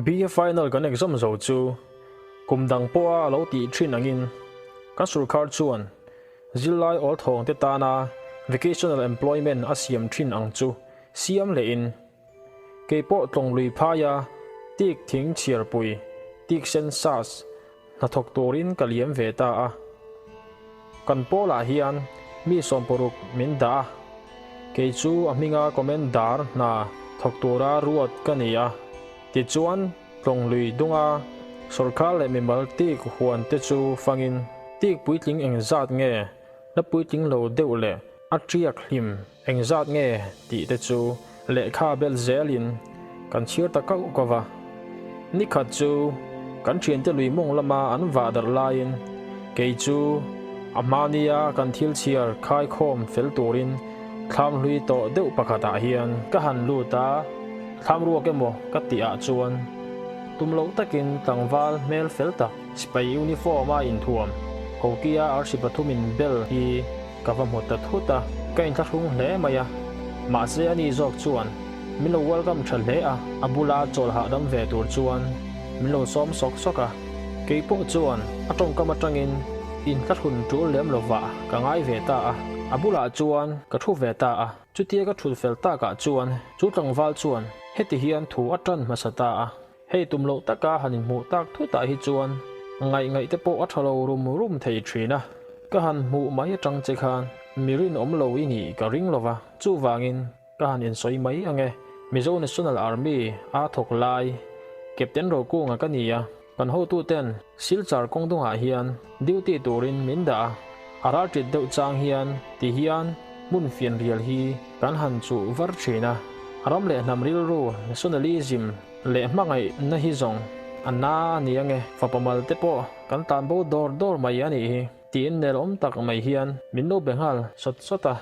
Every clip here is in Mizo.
BA final kan exam zo chu kum dang pawha a lo tih thin angin kan sorkar chuan zirlai awl thawng te tana vocational employment a siam thin ang chu siam lehin kei pawh tlawng lui phaia tik thing chhiarpui tik sen sas hnathawk turin ka liam ve ta a. Kan pawlah hian mi 60 min dah a, kei chu a hminga comment dar hna thawk tura ruat ka ni a. Tichuan, tlawng lui dunga sawrkar leh mimal tik huan te chu fangin tik puitling engzat nge la puitling lo deuh leh a tiak hlim engzat nge tih te chu lehkha bel zelin kan chhiar ta kauh kauh va. Nikhat chu kan thiante lui mawng lama an vah darh laiin kei chu a hmania kan thil chhiar khaikhawm fel turin thlam hlui tawh deuh pakhatah hian ka han lut a, thlam ruak emaw ka tih ah chuan tum loh takin tlangval hmel fel tak sipai uniform a inthuam kokia arsi pathumin bel hi Ka va hmu ta thut a, ka inthlahrung hle mai a. Mahse ani zawk chuan min lo welcome tha hle a, a bula chawl hahdam ve tur chuan min lo sawm sawk sawk a. Kei pawh chuan a tawngkam atangin inthlahrun tul lem lovah ka ngai ve ta a, a bulah chuan ka thu ve ta a. Chutia ka thut fel takah chuan chu tlangval chuan heti hian thu a tan hmasa ta a. Hei tum loh taka han inhmuh tak thutah hi chuan ngaih ngaih te pawh a tha lo rum rum thei thin a, ka han hmuh mai atang che khan mi rinawm lo i nih ka ring lo va, chuvangin ka han insawi mai ang e. Mizo National Army a thawk lai Captain Rokunga ka ni a, kan hotuten Silchar kawng dungah hian duty turin min dah a, a ralṭit deuh chang hian ti hian hmun fianrial hi kan han chuh var thin a, ram leh hnam rilru nationalism leh hmangaihna hi zawng a na a ni ange, fapa mal te pawh kan tan bo dawr dawr mai a nih hi tiin nelawm tak mai hian min lo be nghal sawt sawt a.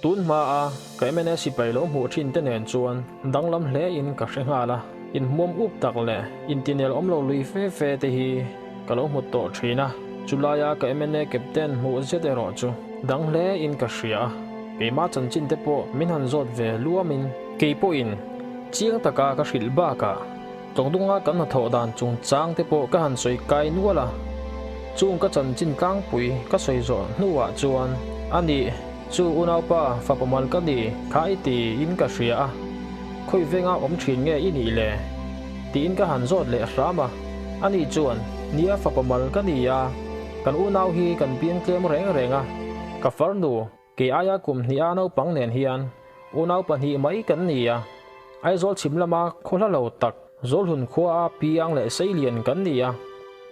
Tun hmaa ka MNA sipai lo hmuh thin te nen chuan danglam hle in ka hre nghal a, inhmuam up tak leh intinel awm lo lui fe fe te hi ka lo hmu tawh thin a, chulaia ka MNA captain hmuh zet erawh chu dang hle in ka hria a, keimah chanchin te pawh min han zawt ve luamin kei pawhin chiang taka ka hrilh bakah Tawngdunga kan hnathawh dan chungchang te pawh ka han sawi kai nual a, chung ka chanchin tlangpui ka sawi zawh hnuah chuan a nih chu unaupa fapa mal ka ni kha i tiin ka hria a, khawi venga awm thin nge i nih le? tiin ka han zawt leh hram a, a nih chuan nia fapa mal ka ni a, kan unau hi kan piang tlem reng reng a, ka farnu Kei aia kum hnih a naupang nen hian unau pahnih mai kan ni a, Aizawl chhim lama khaw hla lo tak Zawlhun khua a piang leh seilian kan ni a,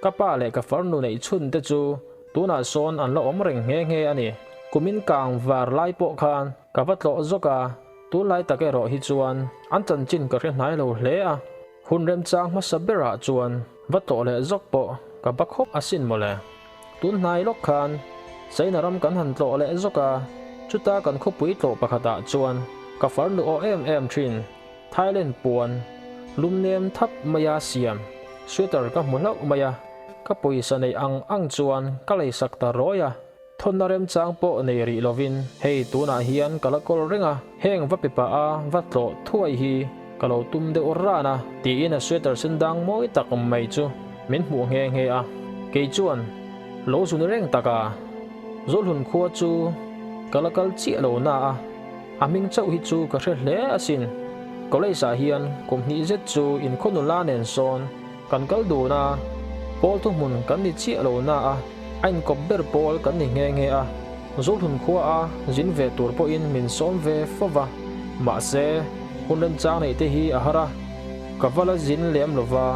ka pa leh ka farnu neih chhun te chu tunah sawn an la awm reng nghe nghe a ni. Kumin kang var lai pawh khan ka va tlawh zawk a, tunlai tak erawh hi chuan an chanchin ka hre hnai lo hle a, hun remchang hmasa berah chuan va tlawh leh zawk pawh ka ba khawp asin mawle. Tun hnai lawk khan China ram kan han tlawh leh zawk a, chuta kan khawpui tlawh pakhatah chuan ka farnu aw em em thin Thailand puan lum nem thap maia siam sweater ka hmu hlauh mai a, ka pawisa neih ang ang chuan ka leisak ta rawi a, thawnna remchang pawh nei rih lovin hei tunah hian ka la kawl reng a, heng va pe pah a va tlawh thuai hi ka lo tum deuh ran a, tiin a sweater sen dang mawi tak mai chu min hmuh nghe nghe a. Kei chuan lo zun reng tak a, Zawlhun khua chu ka la kal chiah lo na a, a hming chauh hi chu ka hre hle asin. College ah hian kum hnih zet chu inkhua nula nen sawn kan kal dun a, pawl thuhmun kan ni chiah lo na a, a inkawp ber pawl kan ni nghe nghe a. Zawlhun khua a zin ve tur pawhin min sawm ve fo va, mahse hun remchang neih te hi a har a, ka va la zin lem lo va,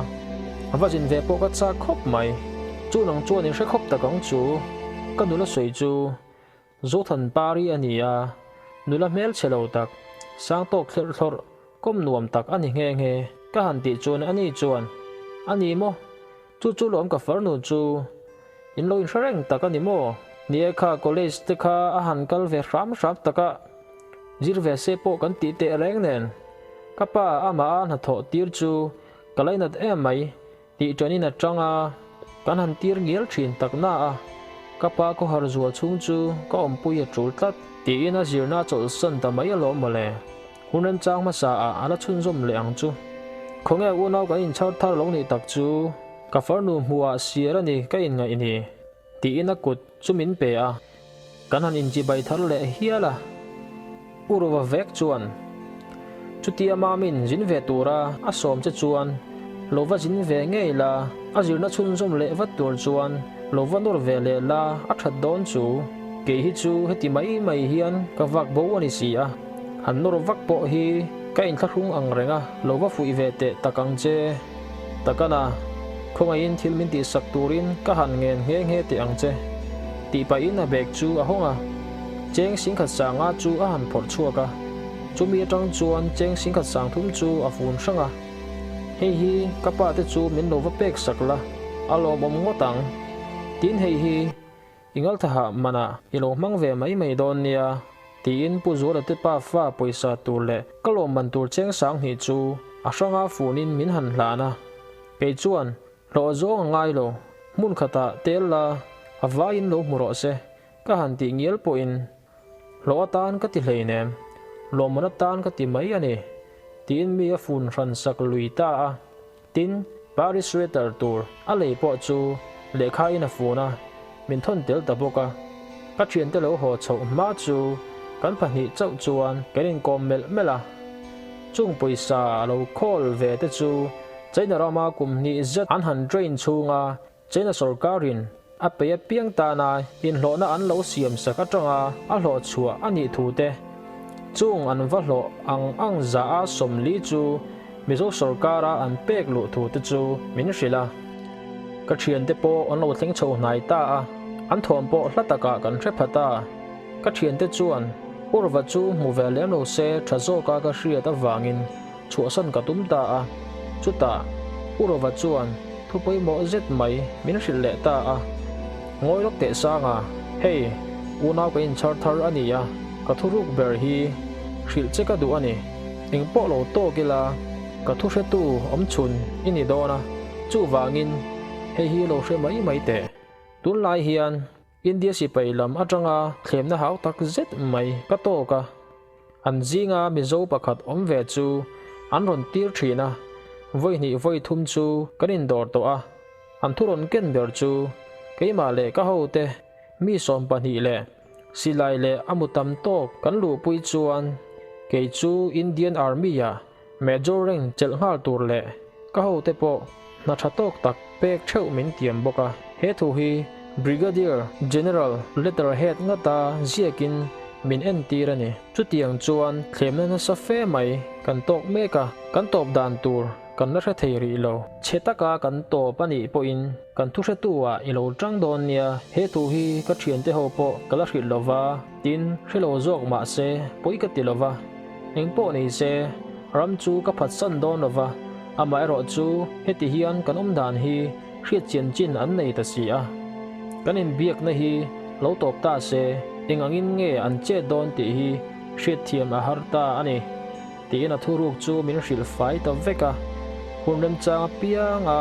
a va zin ve pawh ka chak khawp mai. Chu nang chuan in hre khawp tak ang chu, ka nula sawi chu Zothan Pari a ni a, nula hmelchhe lo tak, sang tawk thlerh thlawrh, kawm nuam tak a ni nghe nghe. Ka han tih chuan ani chuan, A ni maw? Chu chu lawm ka farnu chu in lo inhre reng tak a ni maw? Ni e kha college te kha a han kal ve hram hram tak a, zir ve se pawh kan tih teh reng nen. Ka pa amah a hnathawh tir chu ka lainat em mai tih ṭanin a ṭang a, kan han tir ngial ṭhin tak na a, ka pa khawhar zual chhung chu ka awmpui a ṭul tlat tiin a zirna a chawlhsan ta mai alawm mawle. Hun remchang hmasa ah a la chhunzawm leh ang chu. Khawnge unau kan inchhar thar lo nih tak chu, ka farnu hmuhah siar a ni ka inngaih ni, tiin a kut chu min pe a, kan han inchibai thar leh hial a. U Rova vek chuan, Chutia Mamin zin ve tura a sawm che chuan lo va zin ve ngei la, a zirna chhunzawm leh vat tur chuan lo va nawr ve leh la a that dawn chu, kei hi chu heti mai mai hian ka vak bo a ni si a. Han nawr vak pawh hi ka inthlahrung ang reng a, lo va fuih ve teh tak ang che. Takana, khawngaihin thil min tihsak turin ka han ngen nghe nghe teh ang che, tih pahin a bag chu a hawng a. Cheng singkhat sanga chu a han phawrh chhuak a, chumi atang chuan cheng singkhat sang thum chu a fun hrang a. Hei hi ka pa te chu min lo va pek sak la, a lawmawm ngawt ang. Tin hei hi. I ngalthaha manah i lo hmang ve mai mai dawn nia, tiin Pu Zuala te pa fa pawisa tur leh ka lawmman tur cheng sanghnih chu a hranga funin min han hlan a. Kei chuan, Hlawh zawng a ngai lo, hmun khatah tel la, a vaiin lo hmu rawh se, ka han tih ngial pawhin Hlawh atan ka ti hleinem, lawmman atan ka ti mai a ni, tiin mi a fun hran sak lui ta a. Tin, Paris sweater tur a lei pawh chu lehkhain a fun a, min thawn tel ta bawk a. Ka thiante lo haw chhoh hma chu kan pahnih chauh chuan kan inkawm melh melh a. Chung pawisa a lo khawl ve te chu China rama kum hnih zet an han train chhunga China sorkarin a pei apiang tana inhlawhna an lo siam sak atanga a hlawh chhuah a nih thu te, chung an va hlawh ang ang zah a 40 chu Mizo sorkara an pek luh thu te chu min hrilh a. Ka thiante pawh an lo thleng chho hnai ta a, an thuam pawh hla takah kan hre pha ta. Ka thiante chuan Urva chu hmu ve lem lo se tha zawka ka hriat avangin chhuahsan ka tum ta a, chutah U Rova chuan thu pawimawh zet mai min hrilh leh ta a, Ngawi lawk teh Sanga, hei unau ka inchhar thar a ni a, ka thuruk ber hi hrilh che ka duh a ni, engpawh lo tawk ila ka thu hretu awmchhun i ni dawn a, chuvangin hei hi lo hre mai mai teh. Tunlai hian India sipai lam atanga thlemna hau tak zet mai ka tawk a, an zinga Mizo pakhat awm ve chu an rawn tir thin a, vawi hnih vawi thum chu kan indawr tawh a, an thu rawn ken ber chu keimah leh ka hote mi 12 leh silai leh a mu tam tawk kan luhpui chuan kei chu Indian Army-ah Major rank chelh nghal tur leh ka hote pawh hna tha tawk tak pek theuh min tiam bawk a. He thu hi Brigadier General letterhead ngata ziakin min entir a ni. Chutiang chuan thlemna nasa fe mai kan tawk mek a, kan tawp dan tur kan la hre thei rih lo. Chhe taka kan tawp a nih pawhin kan thu hretu ah i lo tang dawn nia, he thu hi ka thiante ho pawh ka la hrilh lova, tin hre lo zawk mah se pawi ka ti lova. Engpawh ni se, ram chu ka phatsan dawn lo va, amaherawh chu heti hian kan awm dan hi hriat chian chin an nei ta si a. Kan inbiakna hi lo tawp ta se, eng angin nge an chet dawn tih hi hriatthiam a har ta a ni, tiin a thuruk chu min hrilh fai ta vek a. Hun remchang apianga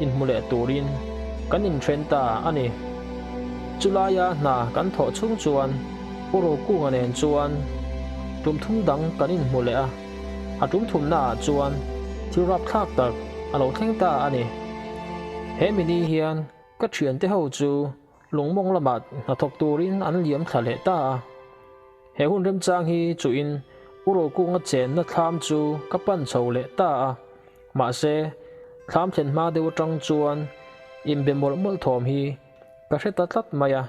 inhmu leh turin kan inthen ta a ni. Chulaia hna kan thawh chhung chuan U Rokunga nen chuan tum thum dang kan inhmu leh a, a tum thumnaah chuan thil rapthlak tak a lo thleng ta a ni. He mini hian ka thiante ho chu lungmawng lamah hnathawk turin an liam thla leh ta a. He hun remchang hi chuhin U Rokunga chenna thlam chu ka pan chho leh ta a, mahse thlam thlen hma deuh atang chuan inbe mawlh mawlh thawm hi ka hre ta tlat mai a.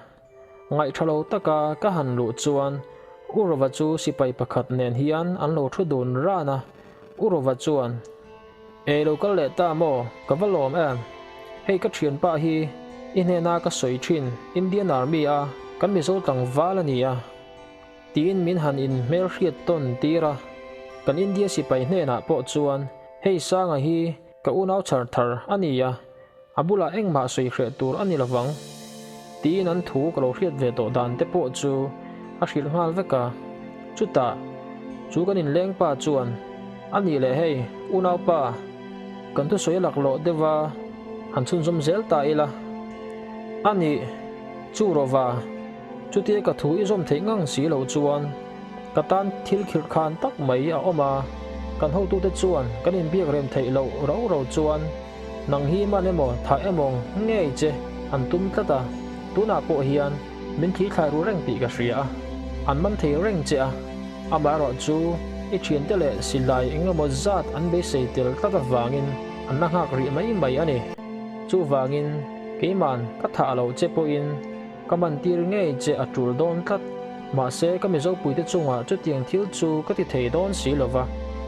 Ngaihṭha lo taka ka han luh chuan U Rova chu sipai pakhat nen hian an lo ṭhu dun ran a, U Rova chuan, Ei lo kal leh ta maw, ka va lawm em? Hei ka ṭhianpa hi i hnena ka sawi ṭhin Indian Army a kan Mizo tlangval a ni a, tiin min han inhmelhriat tawn tir a. Kan India sipai hnenah pawh chuan, Hei Sanga hi ka unau chhar thar a ni a, A bulah engmah sawi hreh tur a ni lovang tiin an thu ka lo hriat ve tawh dan te pawh chu a hrilh nghal vek a. Chutah chu kan inleng pa chuan, A nih leh hei, unaupa, kan thusawi a laklawh deuh a, han chhunzawm zel ta ila. A nih, chu rawva, chutia ka thu i zawm theih ngang si lo chuan ka tan thil khirh khan tak mai a awm a. Kan hotute chuan kan inbiak rem theih loh rau rau chuan nang hi man emaw thah emaw ngei che an tum tlat a, tunah pawh hian min thli thlai ru reng tih ka hria a, an man thei reng che a, amaherawh chu i thiante leh silai eng emaw zat an beisei tel tlat avangin an la nghak rih mai mai a ni. Chuvangin keiman ka thah loh che pawhin Ka mantir ngei che a tul dawn tlat. Mahse, ka Mizopuite chungah chutiang thil chu ka ti thei dawn si lo va.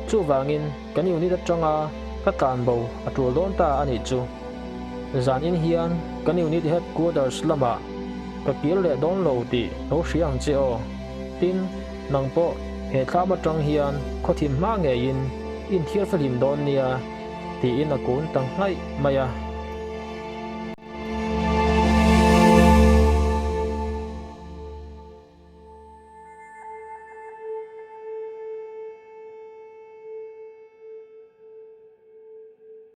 Chuvangin, kan unit atanga ka tlanbo a tul dawn ta a nih chu. Zanin hian kan unit headquarters lamah ka kir leh dawn lo tih lo hria ang che aw. Tin, nang pawh he thlam atang hian khawthim hma ngeiin i inthiar fahlim dawn nia, tiin a kun ta nghaih mai a.